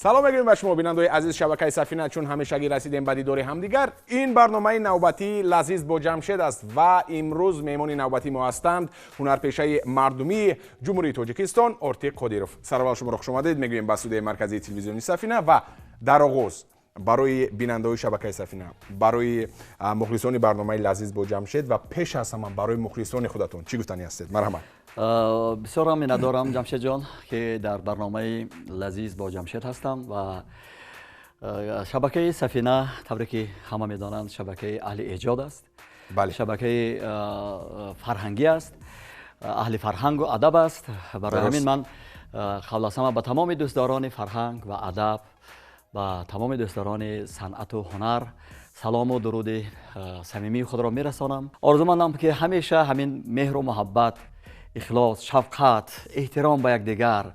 Салом мегӯем ба шумо, бинандаои азиз шабакаи Сафина. Чун ҳамешагӣ расидем ба дидори ҳамдигар. Ин барномаи навбатии Лазиз бо Ҷамшед аст ва имрӯз меҳмони навбатии мо ҳастанд ҳунарпешаи мардумии Ҷумҳурии Тоҷикистон Ортиқ Қодиров. Сараввал шуморо хушомадед мегӯем ба студияи марказии телевизиони Сафина ва дар оғоз барои бинандаҳои шабакаи Сафина, барои мухлисони барномаи Лазиз бо Ҷамшед ва пеш аз ҳама барои мухлисони худатон чӣ гуфтанӣ ҳастед? Марҳамат. Бисёрам миннатдорам, Ҷамшедҷон, ки дар барномаи Лазиз бо Ҷамшед ҳастам ва шабакаи Сафина, тавре ки ҳама медонанд, шабакаи аҳли эҷод аст, шабакаи фарҳангӣ аст, аҳли фарҳангу адаб аст. Барои ҳамин ман қабл аз ҳама ба тамоми дӯстдорони фарҳанг ва адаб, ба тамоми дӯстдорони санъату ҳунар салому дуруди самимии худро мерасонам. Орзумандам, ки ҳамеша ҳамин меҳру муҳаббат, ихлос, шафқат, эҳтиром ба якдигар,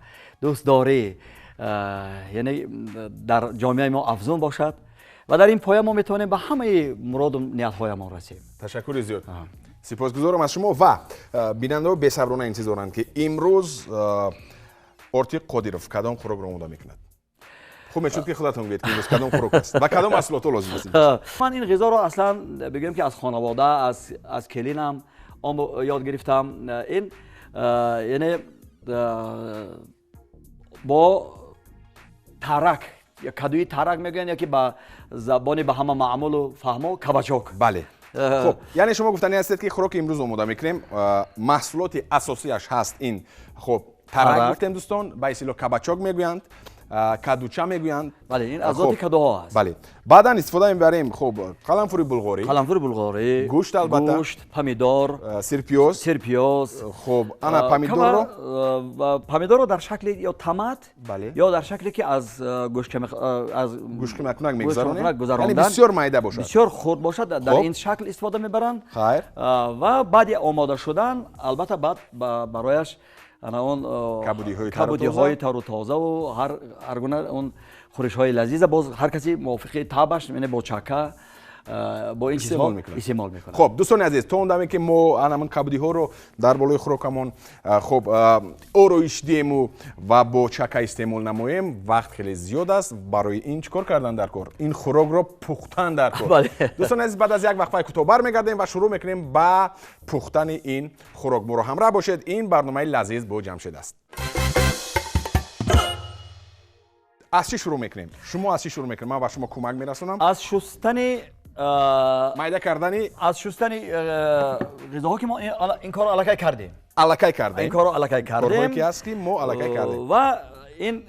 дӯстдорӣ, яъне дар ҷомеаи мо афзун бошад ва дар ин поя мо метавонем ба ҳамаи муроду ниятҳоямон расем. Ташаккури зиёд, сипосгузорам аз шумо. Ва бинандаҳо бесаброна интизоранд, ки имрӯз Ортиқ Қодиров кадом хӯрокро омода мекунад. Хуб мешуд, ки худатон гӯед, ки имрӯз кадом хӯрок аст ва кадом маҳсулотҳо лозим аст. Ман ин ғизоро аслан бигӯем, ки аз хонавода, аз келинам ёд гирифтам. Ин яъне бо тарак, кадуи тарак мегӯянд, яки ба забони ба ҳама маъмулу фаҳмо кабачок. Бале, хуб, яъне шумо гуфтанӣ ҳастед, ки хӯроки имрӯз омода мекунем, маҳсулоти асосиаш ҳаст ин, хуб, тарак гуфтем, дӯстон, ба истилоҳ кабачок мегӯянд, кадуча мегӯянд. Бале, ин аз зоти кадуҳо аст. Бале, баъдан истифода мебарем, хуб, қаламфури булғорӣ. Қаламфури булғорӣ. Гӯшт, албатта. Гӯшт, помидор. Сирпиёз. Сирпиёз. Хуб, ана помидорро. Помидорро дар шакли ё томат, ё дар шакле ки аз аз гӯшткимакунак мегузаронем, яъне бисёр майда бошад. Бисёр хурд бошад, дар ин шакл истифода мебаранд. Хайр. Ва баъди омода шудан, албатта, баъд барояш ана он кабудиҳои тару тозаву ҳар гуна он хӯришҳои лазиза, боз ҳар касе мувофиқи табаш, яъне бо чака, бо ин чизҳо истеъмол мекунад. Хуб, дӯстони азиз, то он даме ки мо анамин кабудиҳоро дар болои хӯрокамон, хуб, ороиш диҳему ва бо чака истеъмол намоем, вақт хеле зиёд аст. Барои ин чӣ кор кардан дар кор? Ин хӯрокро пухтан дар кор. Дӯстони азиз, баъд аз як вақфаи кӯтоҳ бармегардем ва шурӯъ мекунем ба пухтани ин хӯрок. Моро ҳамроҳ бошед, ин барномаи Лазиз бо Ҷамшед аст. Аз чӣ шурӯъ мекунем? Шумо аз чӣ шурӯъ мекунем? Ман ба шумо кӯмак мерасонам. Аз шустани, майда кардани, аз шустани ғизоҳо, ки мо ин корро аллакай кардем. Аллакай кардем. Ин корро аллакай кардем. Корҳое ки аст, ки мо аллакай кардем. Ва ин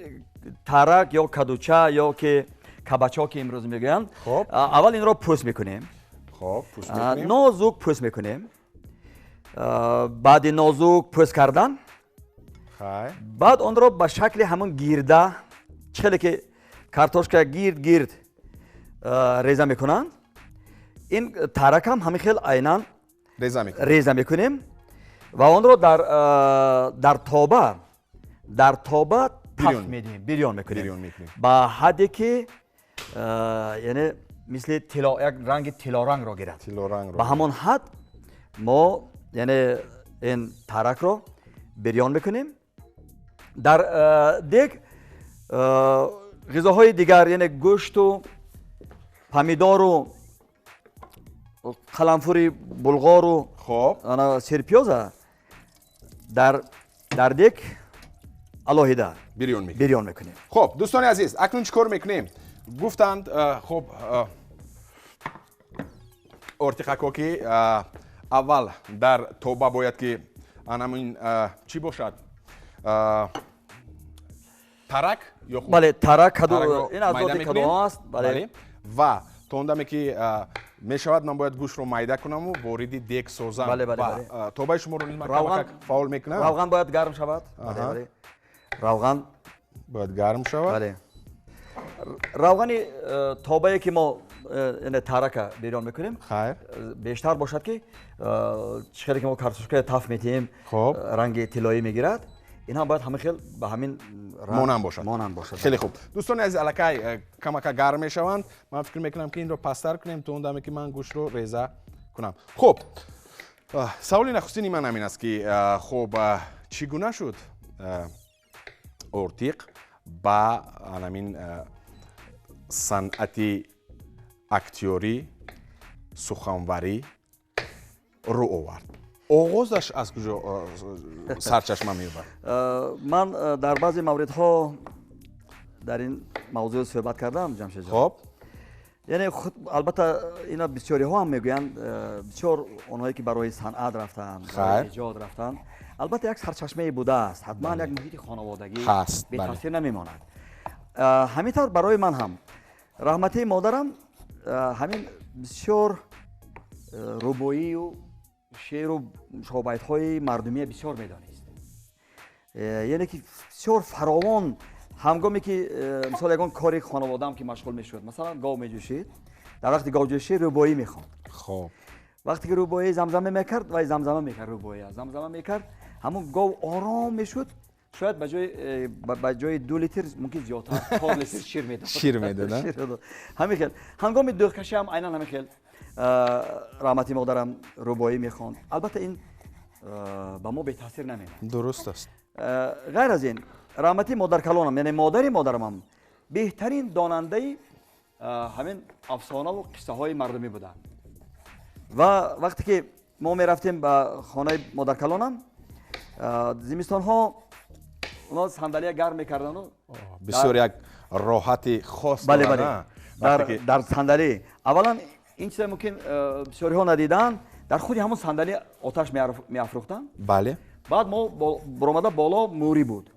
тарак ё кадуча ё ки кабачо, ки имрӯз мегӯянд, аввал инро пӯст мекунем. Хуб, пӯст мекунем. Нозук пӯст мекунем. Баъди нозук пӯст кардан, баъд онро ба шакли ҳамон гирда, чӣ хеле ки картошка гирд гирд реза мекунанд, ин таракам ҳамин хел айнан реза мекунем ва онро дар тоба таф медиҳем, бирён мекунем ба ҳадде ки, яъне мисли як ранги тиллорангро гирад. Ба ҳамон ҳад мо, яъне, ин таракро бирён мекунем. Дар дег ғизоҳои дигар, яъне гӯшту помидору қаламфури булғору сирпиёза дар дег алоҳида бирён мекунем. Хуб, дӯстони азиз, акнун чӣ кор мекунем? Гуфтанд, хуб, Ортиқако, ки аввал дар тоба бояд ки анамин чӣ бошад, тарак ё худ? Бале, тарак, ин аз зоти кадуҳо аст. Бале, ва то он даме ки мешавад, ман бояд гӯштро майда кунаму вориди дег созам. Ва тобаи шуморо низ ман камакак фаъол мекунам. Равған бояд гарм шавад. Равған бояд гарм шавад. Бале, равғани тобае ки мо тарака бирён мекунем, бештар бошад, ки чӣ хеле ки мо картошкаи таф медиҳем, ранги тиллоӣ мегирад, ин ҳам бояд ҳамин хел ба ҳамин монанд бошад. Монанд бошад. Хеле хуб, дӯстони азиз, аллакай камака гарм мешаванд. Ман фикр мекунам, ки инро пасттар кунем то он даме ки ман гӯштро реза кунам. Хуб, саволи нахустини ман ҳамин аст, ки, хуб, чӣ гуна шуд Ортиқ Ба ҳамин санъати актёрӣ, суханварӣ рӯ овард? Оғозаш аз куҷо сарчашма меёбад? Ман дар баъзе мавридҳо дар ин мавзӯъ суҳбат кардам, Ҷамшедҷон. Хоб. Яъне худ, албатта, ина бисёриҳо ҳам мегӯянд, бисёр онҳое ки барои санъат рафтаанд, барои эҷод рафтаанд, албатта, як сарчашмае будааст, ҳатман як муҳити хонаводагӣ бетаъсир намемонад. Ҳамин тавр барои ман ҳам раҳматии модарам ҳамин бисёр рубоию шеъру шоҳбайтҳои мардумия бисёр медонист, яъне ки бисёр фаровон. Ҳангоме ки, мисол, ягон кори хонаводаам ки машғул мешуд, масалан, гов меҷӯшид, дар вақти говҷӯшӣ рубоӣ мехонд. Вақте ки рубоӣ замзама мекард, вай замзама мекард, рубоия замзама мекард, ҳамон гов ором мешуд. Шояд ба ҷои 2 литр мумкин зиёдтар, 4 литр шир медод. Шир медод. Ҳамин хел ҳангоми дӯғкашӣ ҳам айнан ҳамин хел раҳмати модарам рубоӣ мехонд. Албатта, ин ба мо бетаъсир намемонд. Дуруст аст. Ғайр аз ин, раҳмати модаркалонам, яъне модари модарамам, беҳтарин донандаи ҳамин афсонаву қиссаҳои мардумӣ буданд. Ва вақте ки мо мерафтем ба хонаи модаркалонам, зимистонҳо оно сандалия гарм мекарданду. Бисёр як роҳати хос. Бале, бале, дар сандалӣ аввалан ин чиза мумкин бисёриҳо надиданд: дар худи ҳамон сандалӣ оташ меафрӯхтанд. Баъд мо буромада, боло мӯрӣ буд,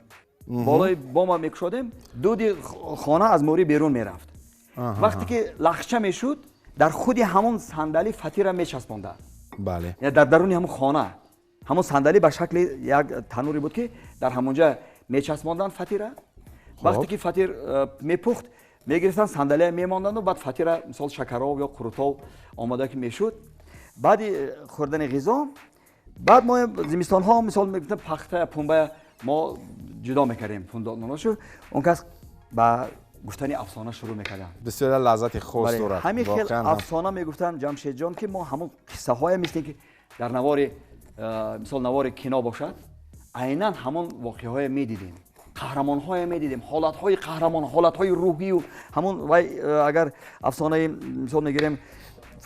болои бома мекушодем, дуди хона аз мӯрӣ берун мерафт. Вақте ки лахча мешуд, дар худи ҳамон сандалӣ фатира мечаспонданд. Дар даруни ҳамон хона ҳамон сандалӣ ба шакли як тануре буд, ки дар ҳамонҷа мечаспонданд фатира. Вақте ки фатир мепухт, мегирифтанд, сандалия мемонданду баъд фатира, мисол, шакароб ё қурутов омода ки мешуд, баъди хӯрдани ғизо, баъд мо зимистонҳо, мисол, мегуфтем, пахта, пунба мо ҷудо мекардем, пундоношу он кас ба гуфтани афсона шурӯъ мекарданд. Бисёр лаззати хос дорад. Ҳамин хел афсона мегуфтанд, Ҷамшедҷон, ки мо ҳамон қиссаҳое мисле ки дар навори, мисол, навори кино бошад, айнан ҳамон воқеаҳое медидем, қаҳрамонҳое медидем, ҳолатҳои қаҳрамон, ҳолатҳои рӯҳию ҳамон вай. Агар афсонаи, мисол мегирем,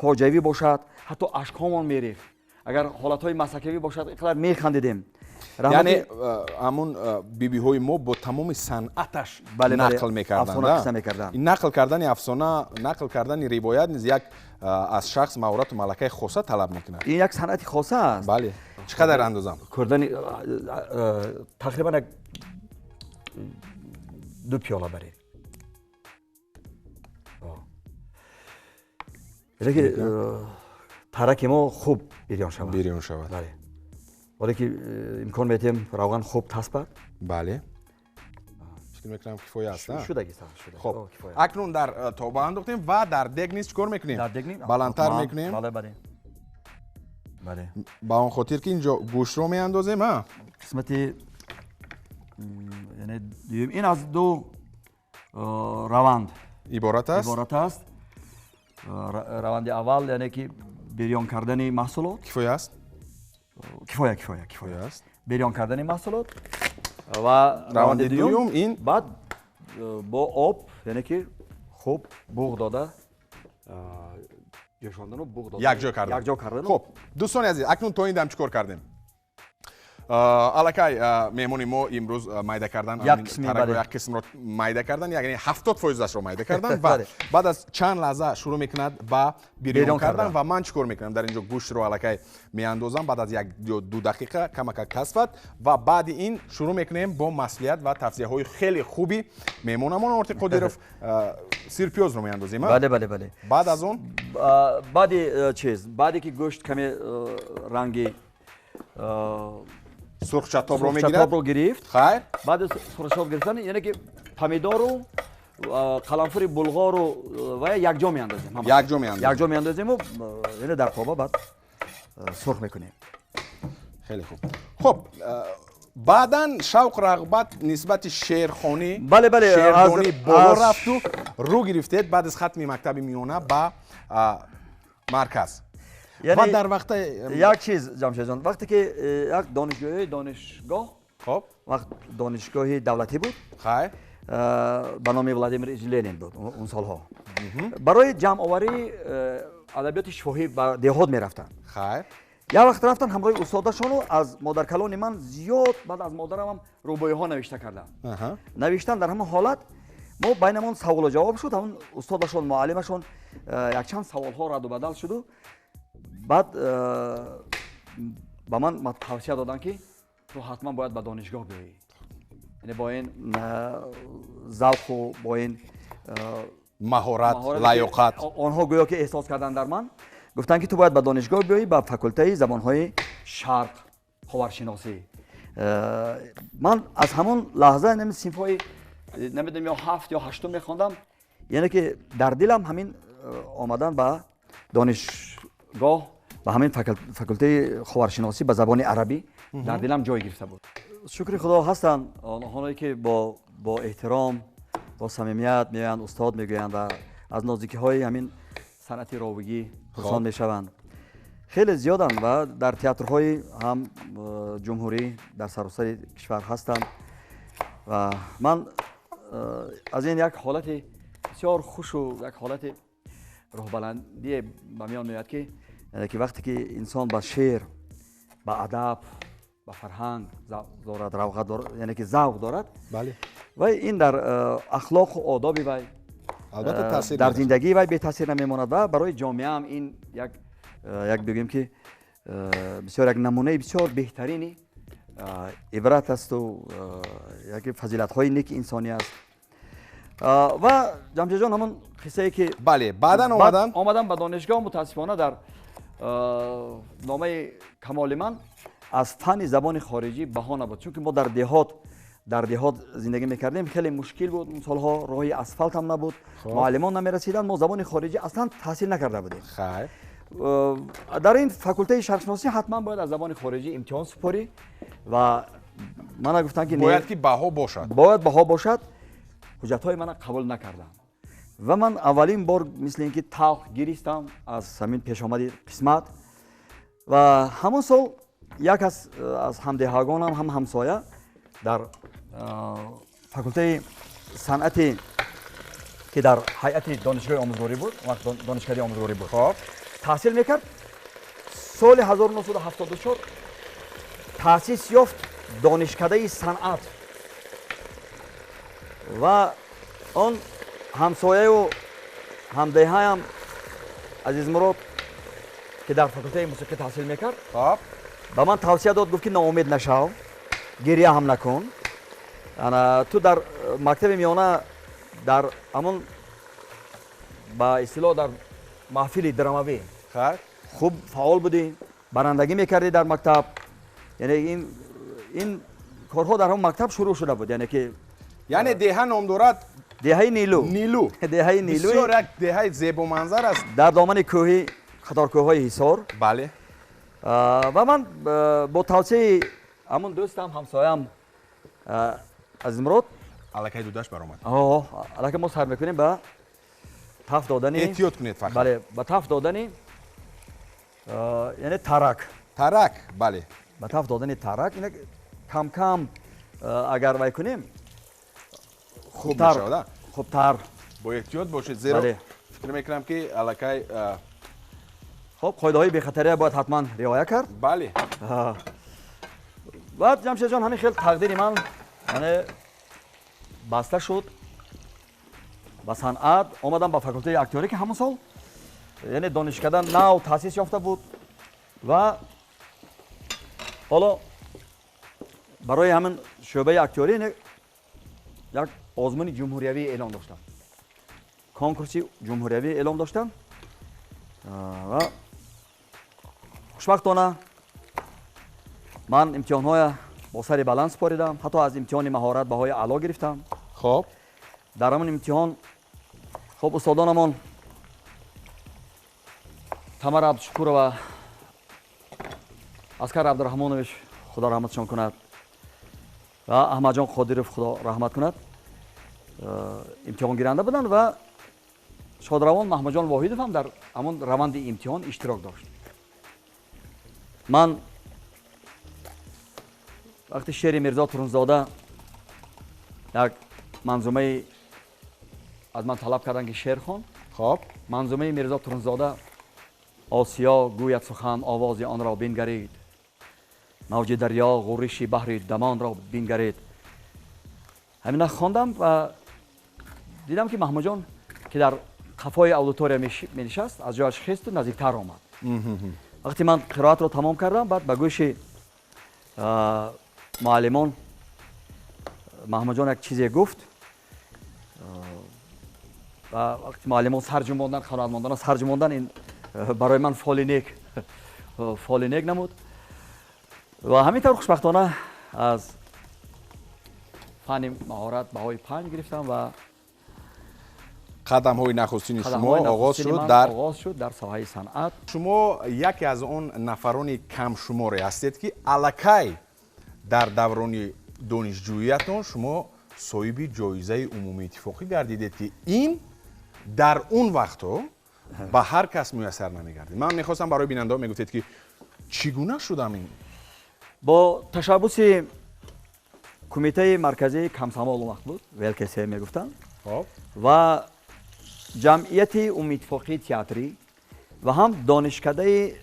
фоҷиавӣ бошад, ҳатто ашкҳомон мерехт, агар ҳолатҳои масхаракавӣ бошад, ин қадар механдидем. Яъне ҳамун бибиҳои мо бо тамоми санъаташ нақл мекарданд. Нақл кардани афсона, нақл кардани ривоят низ як аз шахс маҳорату малакаи хоса талаб мекунад. Ин як санъати хоса аст. Бале, чӣ қадар андозам? Кӯрдани тақрибан як ду пиёла баред, ки тараки мо хуб бирён шавад. Бирён шавад. Бале, ҳоле ки имкон медиҳем равған хуб таспад. Бале, фикр мекунам, кифоя аст. Шудаги. Хоб, акнун дар тоба андохтем ва дар дег низ чӣ кор мекунем? Баландтар мекунем. Бале, бале. Ба он хотир ки инҷо гӯштро меандозем, а? Қисмати, яъне дуюм, ин аз ду раванд иборат аст. Иборат аст. Раванди аввал, яъне ки бирён кардани маҳсулот. Кифоя аст? Кифоя, кифоя, кифоя. Аст. Бирён кардани маҳсулот ва раванди дуюм ин баъд бо об, яъне ки хуб буғ дода ҷӯшондану буғ дода якҷо кардан. Якҷо кардан. Хуб, дӯстони азиз, акнун то ин дам чӣ кор кардем? Аллакай меҳмони мо имрӯз майда кардан як қисмро майда кардан, яъне 70%-ашро майда кардан, ва баъд аз чанд лаҳза шурӯъ мекунад ба бирён кардан. Ва ман чӣ кор мекунам дар инҷо? Гӯштро аллакай меандозам, баъд аз як ё ду дақиқа камакак тасфад, ва баъди ин шурӯъ мекунем бо маслиҳат ва тавсияҳои хеле хуби меҳмонамон Ортиқ Қодиров. Сирпиёзро меандозем. Бале, бале, бале. Баъд аз он? Баъди чиз, баъде ки гӯшт каме ранги сурхчатобро мегирад. Гирифт. Хайр. Баъди сурхчатоб гирифтан, яъне ки помидору қаламфури булғору ва якҷо меандозем. Якҷо меандозем. Якҷо меандозему, яъне дар тоба баъд сурх мекунем. Хеле хуб. Хуб, баъдан шавқ, рағбат нисбати шеърхонӣ бале бале шеърхонӣ боло рафту рӯ гирифтед баъд аз хатми мактаби миёна ба марказ ва дар вақта як чиз, Ҷамшедҷон, вақте ки як донишҷӯи донишгоҳ хоб вақт донишгоҳи давлатӣ буд. Хайр. Ба номи Владимир Ильич Ленин буд он солҳо. Барои ҷамъоварии адабиёти шифоҳӣ ба деҳот мерафтанд. Хайр. Як вақт рафтан ҳамроҳи устодашону аз модаркалони ман зиёд, баъд аз модарамам рубоиҳо навишта карданд. Навиштан дар ҳамон ҳолат мо байнамон саволу ҷавоб шуд. Ҳамон устодашон, муаллимашон якчанд саволҳо раду бадал шуду баъд ба ман тавсия доданд, ки ту ҳатман бояд ба донишгоҳ биёӣ. Яъне бо ин завқу бо ин маҳорат, лаёқат онҳо гӯё ки эҳсос карданд дар ман, гуфтанд, ки ту бояд ба донишгоҳ биёӣ, ба факултаи забонҳои шарқ, ховаршиносӣ. Ман аз ҳамон лаҳза, синфҳои намедонам ё ҳафт ё ҳаштум мехондам, яъне ки дар дилам ҳамин омадан ба донишгоҳ, ба ҳамин факултаи ховаршиносӣ ба забони арабӣ дар дилам ҷой гирифта буд. Шукри Худо, ҳастанд онҳое, ки бо эҳтиром, бо самимият меоянд, устод мегӯянд ва аз нозикиҳои ҳамин санъати ровигӣ пурсон мешаванд. Хеле зиёданд ва дар театрҳои ҳам ҷумҳурӣ, дар саросари кишвар ҳастанд. Ва ман аз ин як ҳолати бисёр хушу як ҳолати рӯҳбаландие ба миён меояд, ки вақте ки инсон ба шеър, ба адаб, ба фарҳанг дорад, равғат дорад, яъне ки завқ дорад, ва ин дар ахлоқу одоби вай, дар зиндагии вай бетаъсир намемонад ва барои ҷомеаам ин як бигӯем, ки бисёр як намунаи бисёр беҳтарини ибрат асту яке фазилатҳои неки инсонӣ аст. Ва Ҷамшедҷон, ҳамон қиссае, ки Бале, баъдан омадан. Омадан ба донишгоҳ, мутаассифона, дар номаи камоли ман аз фанни забони хориҷӣ баҳо набуд, чунки мо дар деҳот зиндагӣ мекардем. Хеле мушкил буд он солҳо, роҳи асфалт ҳам набуд, муаллимон намерасиданд, мо забони хориҷӣ аслан таҳсил накарда будем. Дар ин факултаи шарқшиносӣ ҳатман бояд аз забони хориҷӣ имтиҳон супорӣ ва мана гуфтанд, ки бояд ки баҳо бошад. Бояд баҳо бошад. Ҳуҷҷатҳои мана қабул накарданд ва ман аввалин бор мисли ин ки талх гиристам аз ҳамин пешомади қисмат. Ва ҳамон сол як аз ҳамдеҳагонам, ҳам ҳамсоя, дар факултаи санъати, ки дар ҳайати донишгоҳи омӯзгорӣ буд, вақт донишкадаи омӯзгорӣ буд, таҳсил мекард. Соли 1974 таъсис ёфт донишкадаи санъат ва он ҳамсояю ҳамдеҳаям Азизмурод, ки дар факултаи мусиқӣ таҳсил мекард, ба ман тавсия дод, гуфт, ки ноумед нашав, гиря ҳам накун. Ту дар мактаби миёна дар ҳамон, ба истилоҳ, дар маҳфили драмавӣ хуб фаъол будӣ, барандагӣ мекардӣ дар мактаб. Яъне ин корҳо дар ҳамон мактаб шурӯъ шуда буд, яъне ки Яъне деҳа ном дорад? Деҳаи Нилу. Нилу. Деҳаи Нилу. Бисёр як деҳаи зебоманзар аст. Дар домани кӯҳи қаторкӯҳҳои Ҳисор. Ва ман бо тавсияи ҳамон дӯстам, ҳамсоям Азизмурод Аллакай дудаш баромад. Аллакай мо сар мекунем ба таф додани. Эҳтиёт кунед фақат. Бале, ба таф додани, яъне тарак. Тарак, бале. Ба таф додани тарак. Ина кам кам агар вай кунем, хуб мешавад. Хубтар. Бо эҳтиёт бошед, зеро фикр мекунам, ки аллакай Хоб, қоидаҳои бехатария бояд ҳатман риоя кард. Баъд, Ҷамшедҷон, ҳамин хел тақдири ман яъне баста шуд ба санъат. Омадам ба факултаи актёрӣ, ки ҳамон сол, яъне донишкада нав таъсис ёфта буд ва ҳоло барои ҳамин шӯъбаи актёрӣ як озмуни ҷумҳуриявӣ эълон доштам, конкурси ҷумҳуриявӣ эълон доштам. Ва хушбахтона ман имтиҳонҳоя бо сари баланд супоридам, ҳатто аз имтиҳони маҳорат баҳои аъло гирифтам. Дар ҳамон имтиҳон, хоб, устодонамон Тамара Абдушукурова, Аскар Абдураҳмонович, Худо раҳматшон кунад, ва Аҳмадҷон Қодиров, Худо раҳмат кунад, имтиҳонгиранда буданд ва шодравон Маҳмудҷон Воҳидов ҳам дар ҳамон раванди имтиҳон иштирок дошт. Ман вақти шеъри Мирзо Турсунзода як Манзумаи аз ман талаб карданд, ки шеър хон. Хоб. Манзумаи Мирзо Турсунзода: «Осиё гӯяд сухан, овози онро бингаред, мавҷи дарё, ғурриши баҳри дамонро бингаред». Ҳамина хондам ва дидам, ки Маҳмудҷон, ки дар қафои аудитория менишаст, аз ҷояш хесту наздиктар омад. Вақте ман қироатро тамом кардам, баъд ба гӯши муаллимон Маҳмудҷон як чизе гуфт ва вақти муаллимон сар ҷунбондан, қаноатмандона сар ҷунбондан, ин барои ман фоли нек намуд. Ва ҳамин тавр, хушбахтона, аз фанни маҳорат баҳои 5 гирифтам ва Қадамҳои нахустини шумо қадамҳои оғоз нахустини шуд ман дар оғоз шуд дар соҳаи санъат. Шумо яке аз он нафарони камшуморе ҳастед, ки аллакай дар даврони донишҷӯиятон шумо соҳиби ҷоизаи умумииттифоқӣ гардидед, ки ин дар он вақтҳо ба ҳар кас муяссар намегардид. Ман мехостам, барои бинандаҳо мегуфтед, ки чӣ гуна шудам ин? Бо ташаббуси Кумитаи марказии комсомол, он вақт буд ВЛКС мегуфтанд, ва Ҷамъияти умумииттифоқии театрӣ ва ҳам Донишкадаи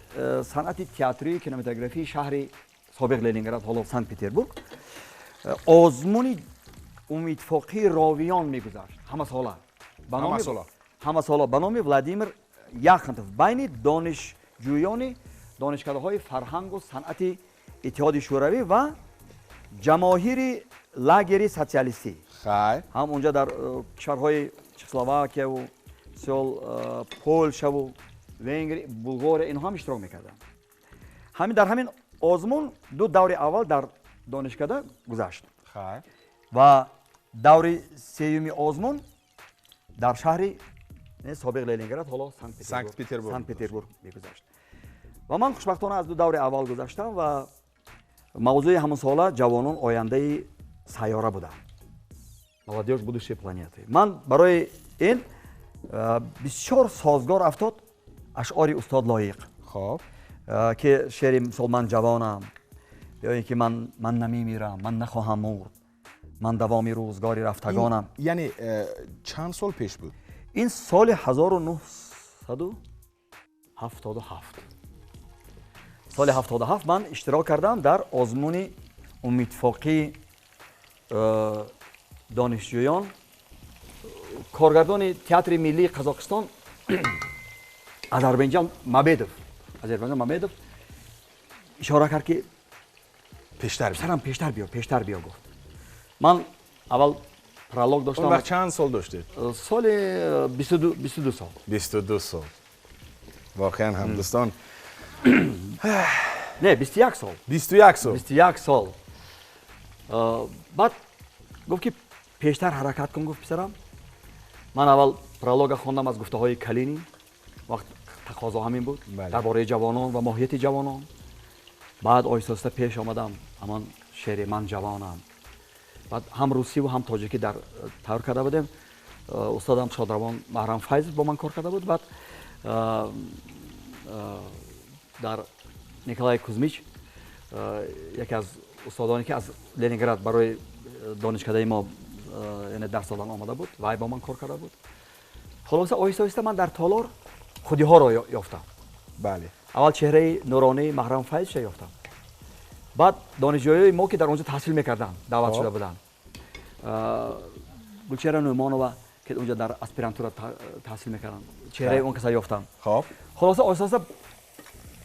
санъати театрии кинематографии шаҳри собиқ Ленинград, ҳоло Санкт Петербург, озмуни умумииттифоқии ровиён мегузашт ҳамасола ба номи Ҳамасола. Ҳамасола ба номи Владимир Яхонтов байни донишҷӯёни донишкадаҳои фарҳангу санъати Иттиҳоди Шӯравӣ ва ҷамоҳири лагери социалистӣ. Ҳам унҷа дар кишварҳои Чехословакияву мисол Полшаву Венгри, Булғория, инҳо ҳам иштирок мекарданд. Ҳамин дар ҳамин озмун ду даври аввал дар донишкада гузашт ва даври сеюми озмун дар шаҳри собиқ Ленинград, ҳоло Санкт-Петербург. Санкт Петербург мегузашт. Ва ман хушбахтона аз ду даври аввал гузаштам ва мавзӯи ҳамон сола «Ҷавонон ояндаи сайёра» буданд, «Молодежь — будущее планеты». Ман барои ин бисёр созгор афтод ашъори устод Лоиқ, ки шеъри мисол «Ман ҷавонам» ё ин ки «Ман намемирам, ман нахоҳам мурд, ман давоми рӯзгори рафтагонам». Яъне чанд сол пеш буд? Ин соли 1977, соли 77 ман иштирок кардам дар озмуни умумииттифоқии донишҷӯён. Коргардони Театри миллии Қазоқистон Азарбайҷан Мамедов, Азарбайҷан Мамедов ишора кард, ки пештар. «Писарам, пештар биё, пештар биё», гуфт. Ман аввал пролог Он доштам. вақт чанд сол доштед? Соли 22 сол. 22 сол. Воқеан ҳам, дӯстон. Не, 21 сол. 21 сол. 21 сол. Баъд гуфт, ки пештар ҳаракат кун, гуфт, писарам. Ман аввал пролога хондам аз гуфтаҳои Калинин, вақт тақозо ҳамин буд, дар бораи ҷавонон ва моҳияти ҷавонон. Баъд оҳиста оҳиста пеш омадам, ҳамон шеъри «Ман ҷавонам». Баъд ҳам русиву ҳам тоҷикӣ дар тайёр карда будем. Устодам шодравон Маҳрам Файзов бо ман кор карда буд. Баъд дар Николай Кузмич, яке аз устодоне, ки аз Ленинград барои донишкадаи мо, яъне дарс додан омада буд, вай бо ман кор карда буд. Хулоса, оҳиста оҳиста ман дар толор худиҳоро ёфтам. Аввал чеҳраи нуронии Маҳрам Файзша ёфтам, баъд донишҷӯёи мо, ки дар он ҷо таҳсил мекарданд, даъват шуда буданд, Гулчеҳра Нӯъмонова, ки онҷо дар аспирантура таҳсил мекарданд, чеҳраи он каса ёфтам. Хулоса, оҳиста оҳиста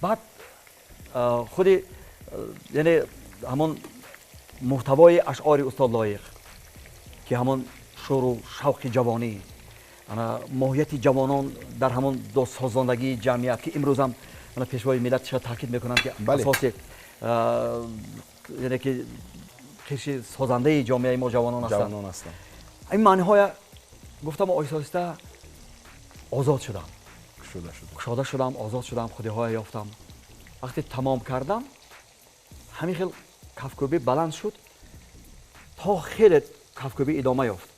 баъд худи, яъне ҳамон муҳтавои ашъори устод Лоиқ, ки ҳамон шӯру шавқи ҷавонӣ, ана моҳияти ҷавонон дар ҳамон созандагии ҷамъият, ки имрӯзам ана Пешвои миллат шояд таъкид мекунанд, ки асоси, яъне ки қишри созандаи ҷомеаи мо ҷавонон ҳастанд. Ҷавонон ҳастанд. Ин маъниҳоя гуфтам, оҳиста оҳиста озод шудам. Кушода шудам. Кушода шудам, озод шудам, худиҳоя ёфтам. Вақте тамом кардам, ҳамин хел кафкӯбӣ баланд шуд, то хеле кафкӯбӣ идома ёфт.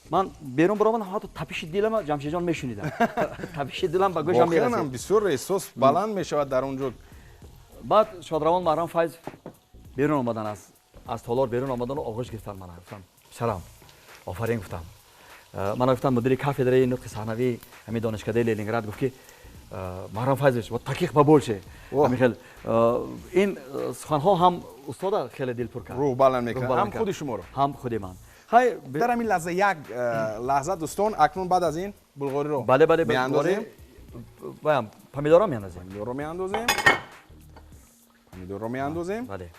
Ман берун баромадам, ҳатто тапиши дилама, Ҷамшидҷон, мешунидам, тапиши дилам ба гӯшам Воқеан ҳам мерасид. бисёр эҳсос баланд мешавад дар он ҷо. Баъд шодравон Маҳрам Файз берун омадан, аз толор берун омадану оғӯш гирифтан мана, гуфтам: «Писарам, Офарин гуфтам. Ман гуфтам мудири кафедраи нутқи саҳнавии ҳамин донишкадаи Ленинград гуфт ки Маҳрам Файзович, вот таких побольше. Ҳамин ин суханҳо ҳам устода хеле дилпур кард. Рӯҳ баланд мекунад. Ҳам худи шуморо. Ҳам худи ман. Дар ҳамин лаҳза як лаҳза дӯстон, акнун баъд аз ин булғориро меандозем. Бале, помидорро меандозем. Помидорро меандозем. Помидорро меандозем. Бале.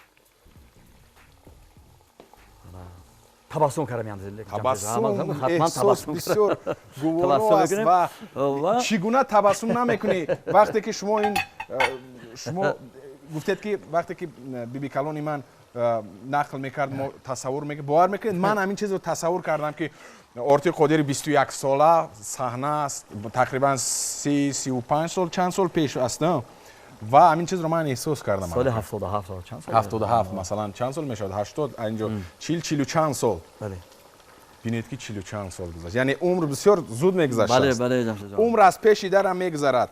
Табассум карда меандозем. Табассум эҳсос бисёр гуворо аст ва чӣ гуна табассум намекунӣ вақте ки шумо ин шумо гуфтед ки вақте ки бибикалони ман нақл мекард, мо тасаввур мекардем, бовар мекунед, ман ҳамин чизро тасаввур кардам ки Ортиқ Қодири 21 сола саҳна аст, тақрибан 35 сол, чанд сол пеш аст, ва ҳамин чизро ман эҳсос кардам. Соли 77 чанд сол? 77 масалан чанд сол мешавад? 80 инҷо 40 40 чанд сол. Бале. Бинед ки 40 чанд сол гузашт. Яъне умр бисёр зуд мегузашт. Бале, бале, Ҷамшед ҷон. Умр аз пеши дарам мегузарад.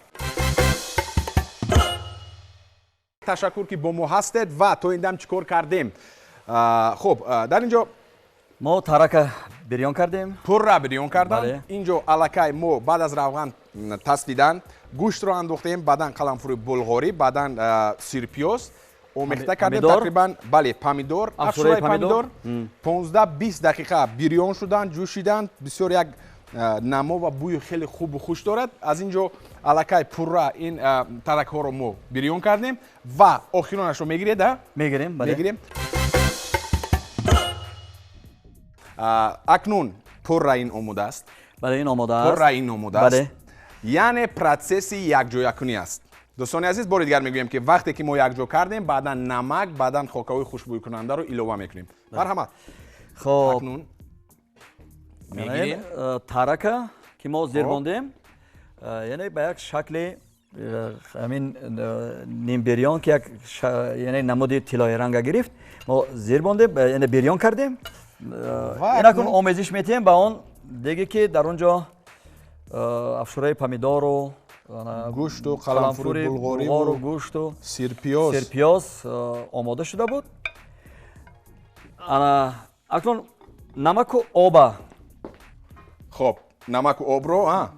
Ташаккур ки бо мо ҳастед ва то ин дам чӣ кор кардем? Хуб, дар инҷо мо тарака бирён кардем. Пурра бирён кардам. Инҷо аллакай мо баъд аз равған тасфидан гӯштро андохтем, баъдан қаламфури булғорӣ, баъдан сирпиёз омехта кардем тақрибан, бале, помидор, афшураи помидор 15-20 дақиқа бирён шудан, ҷӯшидан, бисёр як намо ва бӯи хеле хубу хуш дорад. Аз ин ҷо аллакай пурра ин таракҳоро мо бирён кардем ва охиронашро мегиред, а? Мегирем, бале. Мегирем. Акнун пурра ин омода аст. Бале, ин омода аст. Пурра ин омода аст. Яъне процесси якҷоякунӣ аст. Дӯстони азиз, бори дигар мегӯем ки вақте ки мо якҷо кардем, баъдан намак, баъдан хокаҳои хушбӯйкунандаро илова мекунем. Марҳамат. Хоб. Акнун мегирем тарака ки мо зер мондем, яъне ба як шакли ҳамин нимбирён ки як яъне намуди тиллои ранга гирифт, мо зер мондем, яъне бирён кардем. Инакун омезиш метиҳем ба он деге ки дар он ҷо афшураи помидору гӯшту қаламфури булғору гӯшту сирпиёз сирпиёз омода шуда буд. Акнун намаку оба. Хоб, намаку обро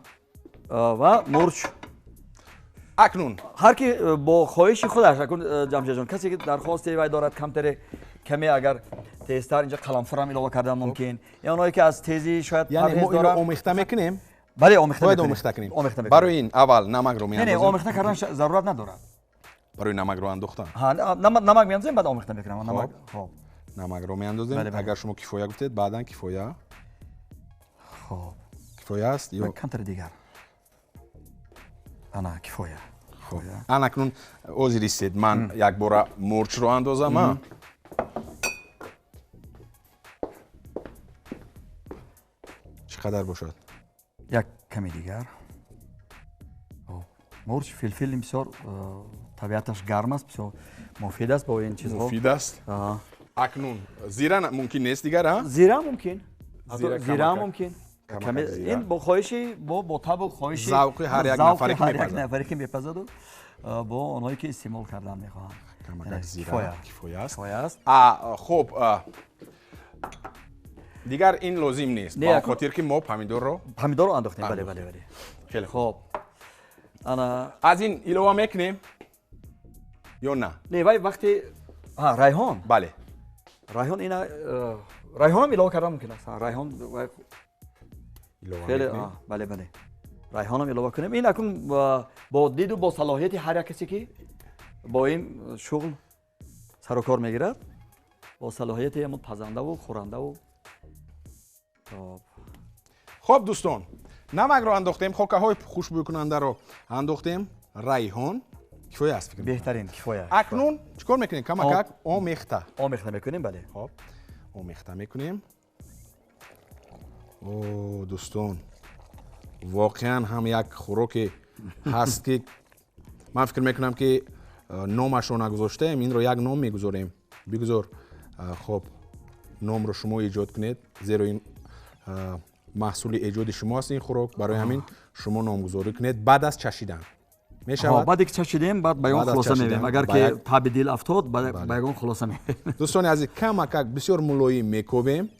ва мурч. Акнун ҳар ки бо хоҳиши худаш, акнун Ҷамшедҷон, касе ки дархосте вай дорад камтаре каме агар тезтар инҷа қаламфурам илова кардан мумкин, ё онҳое ки аз тезӣ шояд яъне мо инро омехта мекунем? Бале, омехта бояд омехта кунем. Барои ин аввал намакро меандозем. Не, омехта кардан зарурат надорад. Барои намакро андохтан? Намак меандозем, баъд омехта мекунам. Хоб, намакро меандозем. Агар шумо кифоя гуфтед, баъдан кифоя. Хоб, кифоя аст ё камтар дигар? Ана, кифоя. Хоб, ан акнун ҳозир истед, ман якбора мурчро андозам. Чӣ қадар бошад? Як каме дигар. Мурч, филфил бисёр табиаташ гарм аст, бисёр муфид аст бо ин чизҳо. Муфид аст. Акнун зира мумкин нест дигар, а? Зира мумкин. Зира мумкин. Ин бо хоҳиши, бо табу хоҳиши завқи ҳар як нафаре ки мепазаду бо онҳое ки истеъмол кардан мехоҳанд. Камакак зира кифоя аст. Кифоя аст. Хуб, дигар ин лозим нест, ба хотир ки мо помидорро андохтем. Бале, бале, бале. Хеле хуб. Ана аз ин илова мекунем ё на? Не, вай вақте райҳон. Бале, райҳон ина райҳонам илова кардан мумкин аст. Райҳон илова хеле, бале, бале, райҳонам илова кунем. Ин акнун бо диду бо салоҳияти ҳар як касе ки бо ин шуғл сару кор мегирад, бо салоҳияти ҳамон пазандаву хӯрандаву. Хоб дӯстон, намакро андохтем, хокаҳои хушбӯйкунандаро андохтем, райҳон кифоя аст фикр мекунам. Беҳтарин, кифоя. Акнун чӣ кор мекунем? Камакак омехта. Омехта мекунем, бале. Хоб, омехта мекунем. О, дӯстон, воқеан ҳам як хӯроке ҳаст ки ман фикр мекунам ки номашро нагузоштаем, инро як ном мегузорем. Бигузор, хоб, номро шумо эҷод кунед, зеро ин маҳсули эҷоди шумо аст ин хӯрок. Барои ҳамин шумо номгузорӣ кунед баъд аз чашидан. Мешавад? Баъде ки чашидем, баъд ба ягон хулоса меоем. Агар ки таби дил афтод, ба ягон хулоса меоем. Дӯстони азиз, камакак бисёр мулоим мекобем.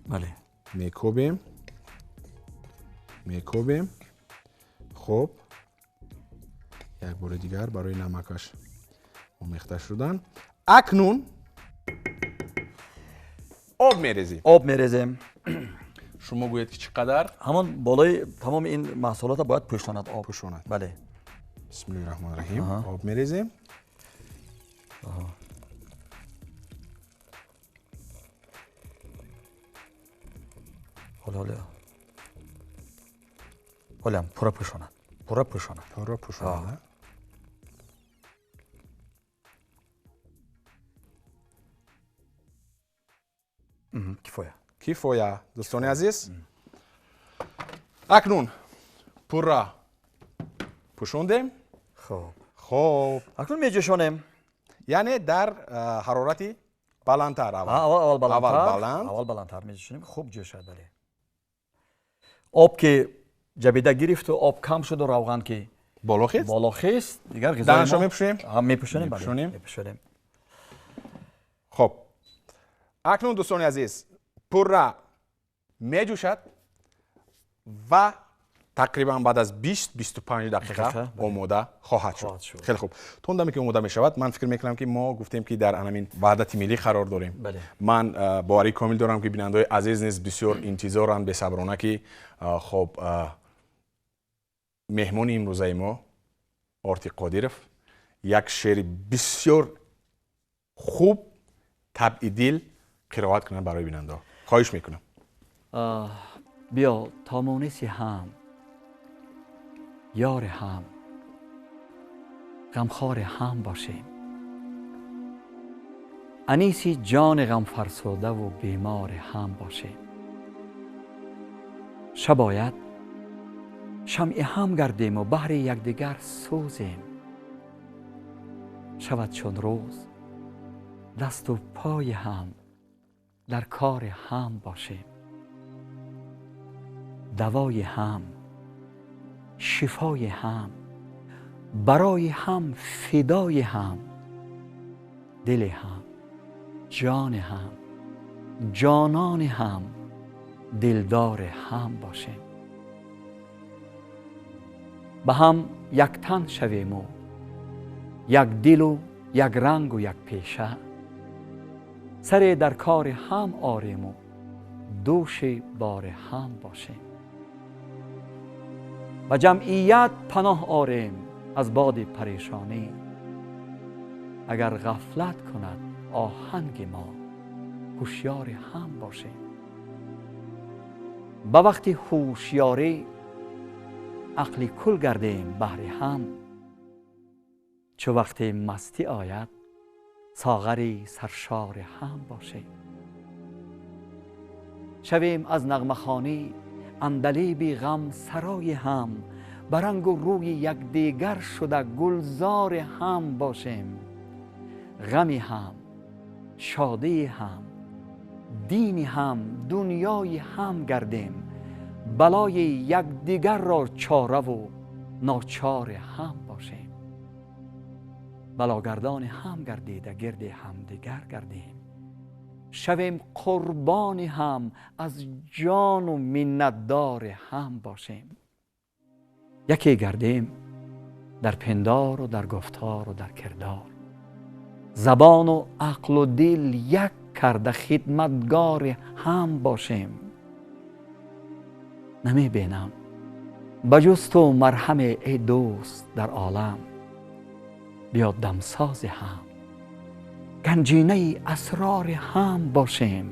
Бале. Мекобем, мекобем. Хуб, як бори дигар барои намакаш омехта шудан. Акнун об мерезем. Об мерезем. Шумо гӯед, ки чӣ қадар? Ҳамон болои тамоми ин маҳсулота бояд пӯшонад об. Пӯшонад. Бале. Бисмиллоҳи раҳмони раҳим. Об мерезем. Ҳоло ҳолам пурра пӯшонад, пурра пӯшонад. Пурра пӯшонад. Кифоя. Кифоя, дӯстони азиз. Акнун пурра пӯшондем. Хуб. Хуб. Акнун меҷӯшонем. Яъне дар ҳарорати баландтар аввал. Аввал баландтар. Аввал баландтар меҷӯшонем, хуб ҷӯшад, бале. Об ки ҷабида гирифту об кам шуду равған ки боло хест? Боло хест, дигар ғизои мо Данашро мепӯшем? Мепӯшонем, бале. Мепӯшонем. Хуб. Акнун, дӯстони азиз, пурра меҷӯшад ва тақрибан баъд аз 20-25 дақиқа омода хоҳад шуд. Хеле хуб. То он даме ки омода мешавад, ман фикр мекунам, ки мо гуфтем, ки дар анамин ваҳдати миллӣ қарор дорем. Ман боварии комил дорам, ки бинандаҳои азиз низ бисёр интизоранд, бесаброна, ки хоб меҳмони имрӯзаи мо Ортиқ Қодиров як шеъри бисёр хуб, табъи дил қироат кунад барои бинандаҳо. Хоҳиш мекунам. Биё то муниси ҳам, ёри ҳам, ғамхори ҳам бошем. Аниси ҷони ғамфарсудаву бемори ҳам бошем. Шабояд шамъи ҳам гардему баҳри якдигар сӯзем. Шавад чун рӯз дасту пои ҳам дар кори ҳам бошем. Давои ҳам, шифои ҳам, барои ҳам фидои ҳам, дили ҳам, ҷони ҳам, ҷонони ҳам, дилдори ҳам бошем. Ба ҳам яктан шавему як дилу як рангу як пеша, саре дар кори ҳам орему дӯши бори ҳам бошем. Ба ҷамъият паноҳ орем аз боди парешонӣ, агар ғафлат кунад оҳанги мо ҳушёри ҳам бошем. Ба вақти ҳушёрӣ ақли кул гардем баҳри ҳам, чу вақте мастӣ ояд соғари саршори ҳам бошем. Шавем аз нағмахонӣ андалиби ғам сарои ҳам, ба рангу рӯи якдигар шуда гулзори ҳам бошем. Ғами ҳам, шодии ҳам, дини ҳам, дунёи ҳам гардем, балои якдигарро чораву ночори ҳам бошем. Балогардони ҳам гардида гирди ҳамдигар гардем. Шавем қурбони ҳам, аз ҷону миннатдори ҳам бошем. Яке гардем дар пиндору дар гуфтору дар кирдор, забону ақлу дил як карда хидматгори ҳам бошем. Намебинам ба ҷуз ту марҳаме, эй дӯст, дар олам, биё дамсози ҳам, ганҷинаи асрори ҳам бошем.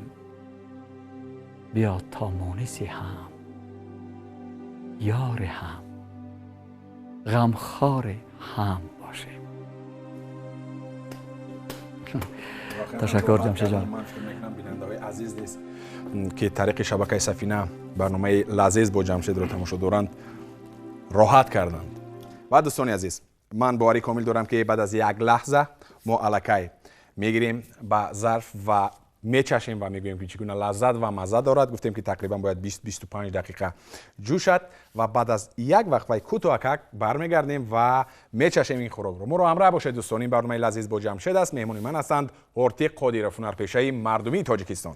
Биё то муниси ҳам, ёри ҳам, ғамхори ҳам бошем. Ташаккур, Ҷамшедҷон. Ман фикр мекунам, бинандаҳои азиз низ, ки тариқи шабакаи Сафина барномаи Лазиз бо Ҷамшедро тамошо доранд, роҳат карданд. Ва дӯстони азиз, ман боварӣ комил дорам, ки баъд аз як лаҳза мо аллакай мегирем ба зарф ва мечашем ва мегӯем, ки чӣ гуна лаззат ва мазза дорад. Гуфтем, ки тақрибан бояд 20-25 дақиқа ҷӯшад ва баъд аз як вақфаи кӯтоҳакак бармегардем ва мечашем ин хӯрокро. Моро ҳамроҳ бошед, дӯстон. Ин барномаи Лазиз бо Ҷамшед аст. Меҳмони ман ҳастанд Ортиқ Қодиров, ҳунарпешаи мардумии Тоҷикистон.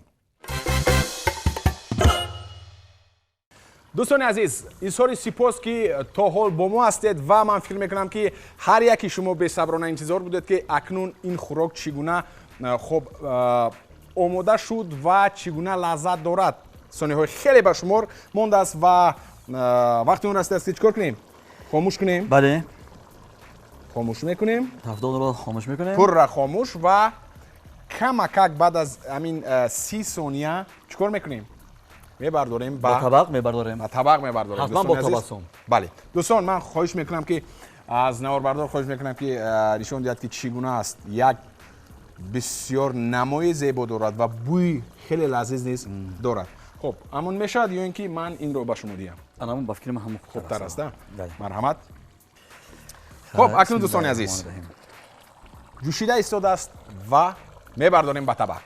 Дӯстони азиз, изҳори сипос, ки то ҳол бо мо ҳастед ва ман фикр мекунам, ки ҳар яки шумо бесаброна интизор будед, ки акнун ин хӯрок чӣ гуна хуб омода шуд ва чӣ гуна лаззат дорад. Сониҳои хеле ба шумор мондааст ва вақти он расидааст, ки чӣ кор кунем? Хомӯш кунем? Бале. Хомӯш мекунем. Тафдонро хомӯш мекунем. Пурра хомӯш ва камакак баъд аз ҳамин 30 сония чӣ кор мекунем? Мебардорем ба табақ мебардорем. Ба табақ мебардорем. Ҳатман бо табассум. Бале. Дӯстон, ман хоҳиш мекунам, ки аз наворбардор хоҳиш мекунам, ки нишон диҳад, ки чӣ гуна аст. Як бисёр намои зебо дорад ва бӯи хеле лазиз низ дорад. Хуб, амон мешавад ё ин ки ман инро ба шумо диҳам? Анамон ба фикри ман ҳамон хубтар аст. Марҳамат. Хуб, акнун дӯстони азиз, ҷӯшида истодааст ва мебардорем ба табақ.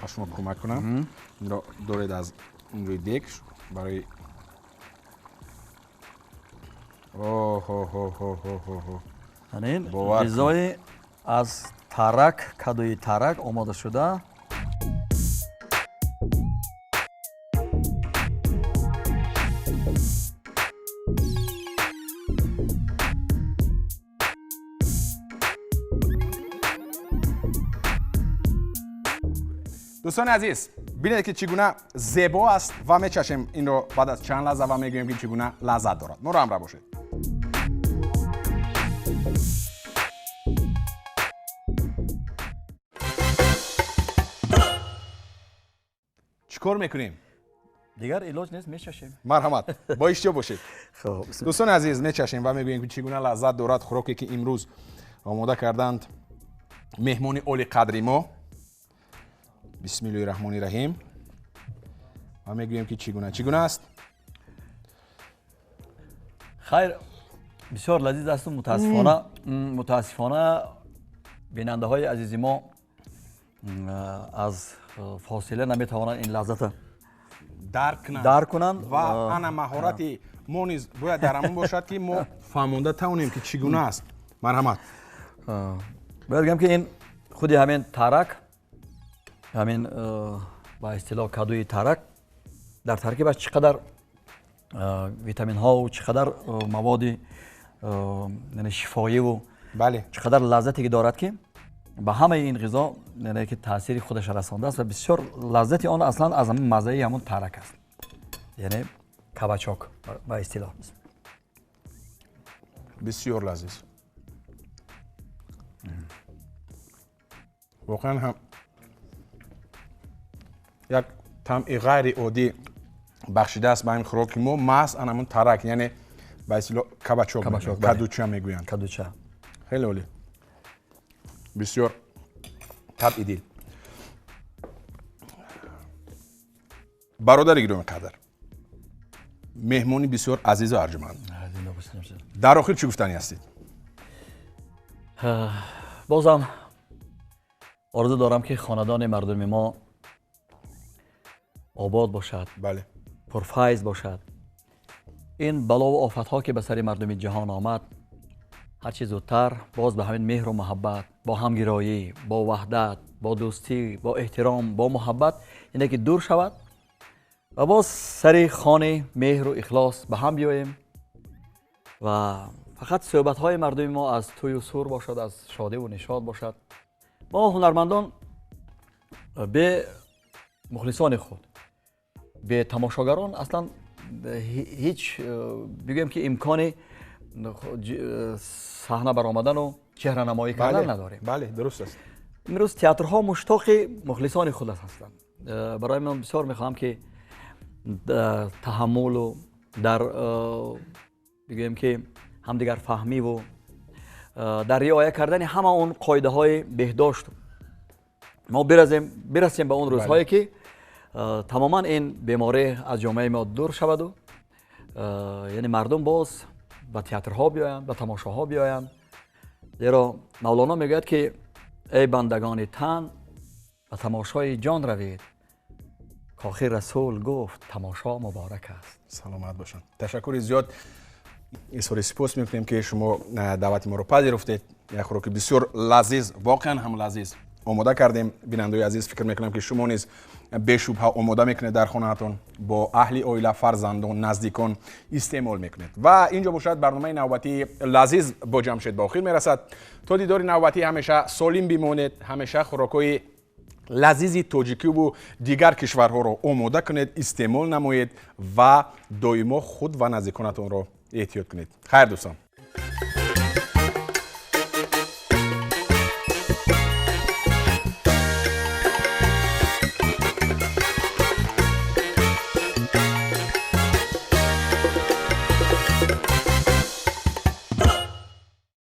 Ба шумо кӯмак кунам. Инро доред аз рӯи дег барои оҳ. Ин ғизои аз тарак, кадуи тарак омода шуда. Дӯстони азиз, бинед, ки чӣ гуна зебо аст ва мечашем инро баъд аз чанд лаҳза ва мегӯем, ки чӣ гуна лаззат дорад. Моро ҳамроҳ бошед. Чӣ кор мекунем? Дигар илоҷ нест, мечашем. Марҳамат, бо иштиҳо бошед. Дӯстони азиз, мечашем ва мегӯем, ки чӣ гуна лаззат дорад хӯроке, ки имрӯз омода карданд меҳмони олиқадри мо. Бисмиллоҳи раҳмони раҳим. Ва мегӯем, ки чӣ гуна аст. Хайр, бисёр лазиз аст. Мутаассифона бинандаҳои азизи мо аз фосила наметавонанд ин лаззатро дарк кунанд ва ана маҳорати мо низ бояд дар ҳамон бошад, ки мо фаҳмонда тавонем, ки чӣ гуна аст. Марҳамат. Бояд гӯям, ки ин худи ҳамин тарак, ҳамин ба истилоҳ кадуи тарак дар таркибаш чӣ қадар витаминҳову чӣ қадар маводи шифоиву чӣ қадар лаззате ки дорад, ки ба ҳамаи ин ғизо ки таъсири худаш расондааст ва бисёр лаззати он аслан аз ҳамин маззаи ҳамон тарак аст, яъне кабачок ба истилоҳ. Бисёр лазиз. Воқеан ҳам як тамъи ғайриоддӣ бахшидааст ба ин хӯроки мо, маҳз ан ҳамун тарак, яъне ба истилоҳ кабачок, кадуча мегӯянд. Кадуча. Хеле олӣ. Бисёр табъи дил. Бародари гиромиқадр, меҳмони бисёр азизу арҷуманд, дар охир чӣ гуфтанӣ ҳастед? Бозам орзу дорам, ки хонадони мардуми мо обод бошад, бале, пурфайз бошад. Ин балову офатҳо, ки ба сари мардуми ҷаҳон омад, ҳарчи зудтар боз ба ҳамин меҳру муҳаббат, бо ҳамгироӣ, бо ваҳдат, бо дӯстӣ, бо эҳтиром, бо муҳаббат ине ки дур шавад ва боз сари хони меҳру ихлос ба ҳам биёем ва фақат суҳбатҳои мардуми мо аз тӯю сур бошад, аз шодиву нишод бошад. Мо ҳунармандон бе мухлисони худ, бе тамошогарон аслан ҳеҷ бигӯем, ки имкони саҳна баромадану чеҳранамоӣ кардан надорем. Бале, дуруст аст. Имрӯз театрҳо муштоқи мухлисони худ ҳастанд. Барои ман бисёр мехоҳам, ки таҳаммулу дар бигӯем, ки ҳамдигарфаҳмиву дар риоя кардани ҳама он қоидаҳои беҳдошт мо бирасем ба он рӯзҳое, ки тамоман ин беморӣ аз ҷомеаи мо дур шаваду яъне мардум боз ба театрҳо биёянд, ба тамошоҳо биёянд. Зеро Мавлоно мегӯяд, ки эй бандагони тан, ба тамошои ҷон равед, кохи расул гуфт тамошо муборак аст. Саломат бошанд. Ташаккури зиёд. Изҳори сипос мекунем, ки шумо даъвати моро пазируфтед. Як хӯроки бисёр лазиз, воқеан ҳам лазиз Омода кардем. Бинандаои азиз, фикр мекунам, ки шумо низ бешубҳа омода мекунед дар хонаатон, бо аҳли оила, фарзандон, наздикон истеъмол мекунед. Ва инҷо бошад, барномаи навбатии «Лазиз бо Ҷамшед» ба охир мерасад. То дидори навбатӣ ҳамеша солим бимонед, ҳамеша хӯрокҳои лазизи тоҷикиву дигар кишварҳоро омода кунед, истеъмол намоед ва доимо худ ва наздиконатонро эҳтиёт кунед. Хайр, дӯстон.